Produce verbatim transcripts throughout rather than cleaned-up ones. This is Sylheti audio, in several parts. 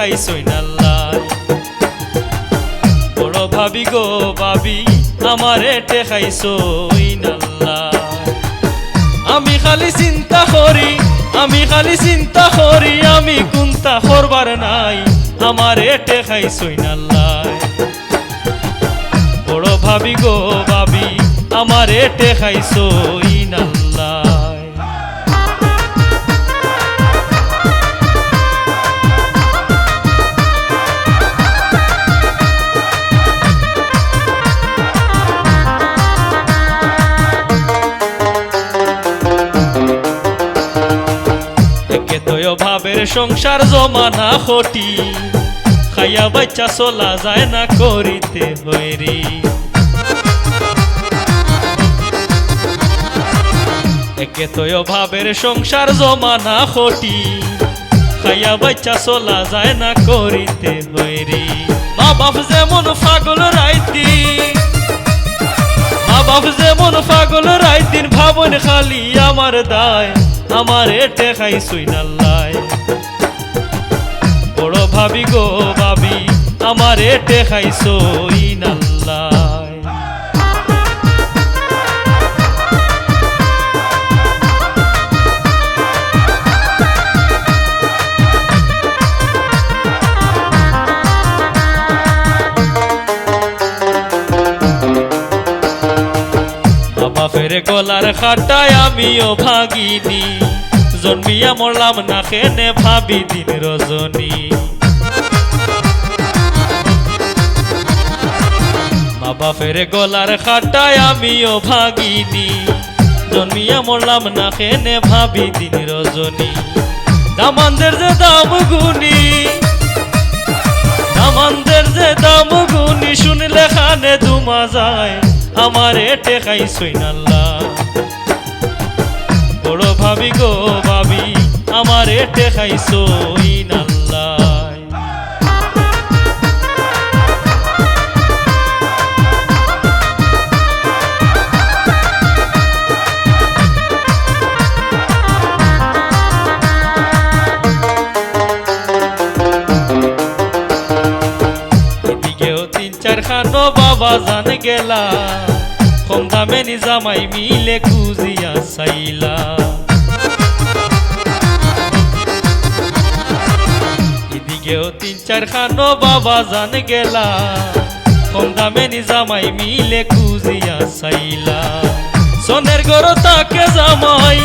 ঠেকাইছইন আল্লায়। বড় ভাবি গো ভাবি, আমারে ঠেকাইছইন আল্লায়। আমি খালি চিন্তা করি, আমি খালি চিন্তা করি, আমি কুন্তা করবার নাই, আমারে ঠেকাইছইন আল্লায়। বড় ভাবি গো ভাবি, আমারে ঠেকাইছইন আল্লায়। একে তো অভাবের সংসার জমানা কঠিন, খাইয়া বাঁইচা চলা যায় না করিতে হয়রি। একে তো অভাবের সংসার জমানা কঠিন, খাইয়া বাঁইচা চলা যায় না করিতে হয়রি। মা বাপ যেমন পাগল রাইত দিন, মা বাপ যেমন পাগল রাইত দিন, ভাবইন খালি আমার দায়, আমারে ঠেকাইছইন আল্লায়। বড় ভাবি গো ভাবি, আমারে ঠেকাইছইন আল্লায়। মা বাপের গলার কাটায় আমিও ভাগিনি, জন্মিয়া মরলাম না কেনে ভাবি দিন রজনী। মা বাপের গলার কাটায় আমিও ভাগিনি, জন্মিয়া মরলাম না কেনে ভাবি দিন রজনী। দামান্দের যে দাম গুনি, দামান্দের যে দাম গুনি, শুনলে কানে দুমা যায়, আমারে ঠেকাইছইন আল্লায়। বড় ভাবি গো ভাবি, আমারে ঠেকাইছইন আল্লায়। এদিকেও তিন চাইর খানো বাবা জান গেলা, কম দামে নি জামাই মিলে খুঁজিয়া চাইলা। এদিকেও তিন চাইর খানো বাবা জান গেলা, কম দামে নি জামাই মিলে খুঁজিয়া চাইলা। সনের ঘরো থাকে জামাই,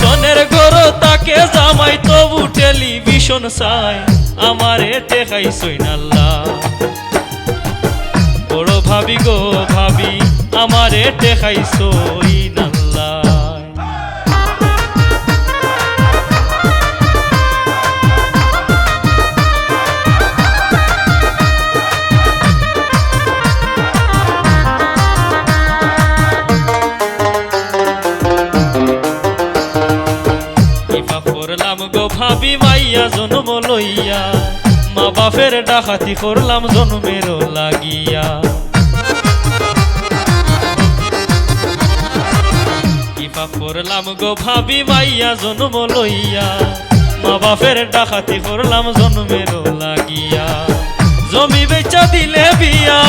সনের ঘরো থাকে জামাই, তবু টেলিভিশন চায়, আমারে ঠেকাইছইন আল্লায়। বড় ভাবি গো ভাবি, আমারে ঠেকাইছইন আল্লায়। কি পাপ করলাম গো ভাবি মাইয়া জন্ম লইয়া, মা বাপের ডাকাতি করলাম জন্মেরও লাগিয়া। কি পাপ করলাম গো ভাবি মাইয়া জন্ম লইয়া, মা বাপের ডাকাতি করলাম জন্মেরও লাগিয়া। জমি বেচা দিলে বিয়া,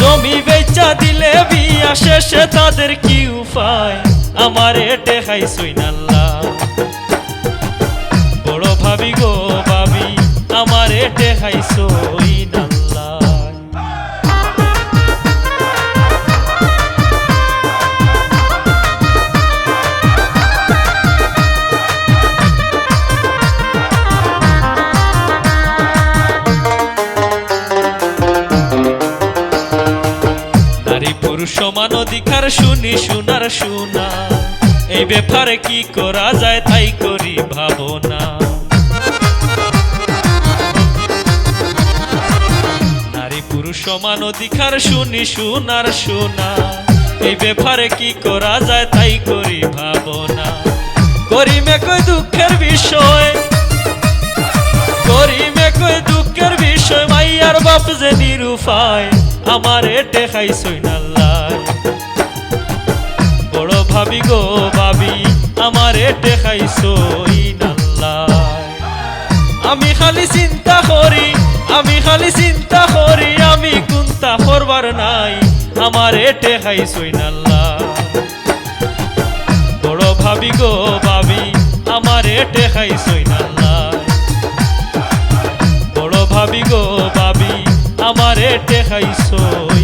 জমি বেচা দিলে বিয়া, শেষে তাদের কি উপায়? আমারে ঠেকাইছইন আল্লায়। বড় ভাবি গো ভাবি, আমারে ঠেকাইছইন আল্লায়। নারী পুরুষ সমান অধিকার শুনি সোনার সোনা, এই ব্যাপারে কি করা যায় তাই করি ভাবনা। নারী পুরুষ সমান অধিকার শুনি সোনার সোনা, এই ব্যাপারে কি করা যায় তাই করি ভাবনা। করিমে কয় দুঃখের বিষয়, করিমে কয় দুঃখের বিষয়, মাইয়ার বাপ যে নিরুপায়, আমারে ঠেকাইছইন আল্লায়। বড় ভাবি গো ভাবি, আমারে ঠেকাইছইন আল্লায়। আমি খালি চিন্তা করি আমি কুন্তা করবার নাই, আমারে ঠেকাইছইন আল্লায়। বড় ভাবি গো ভাবি, আমারে ঠেকাইছইন আল্লায়। বড় ভাবি গো ভাবি, আমারে ঠেকাইছইন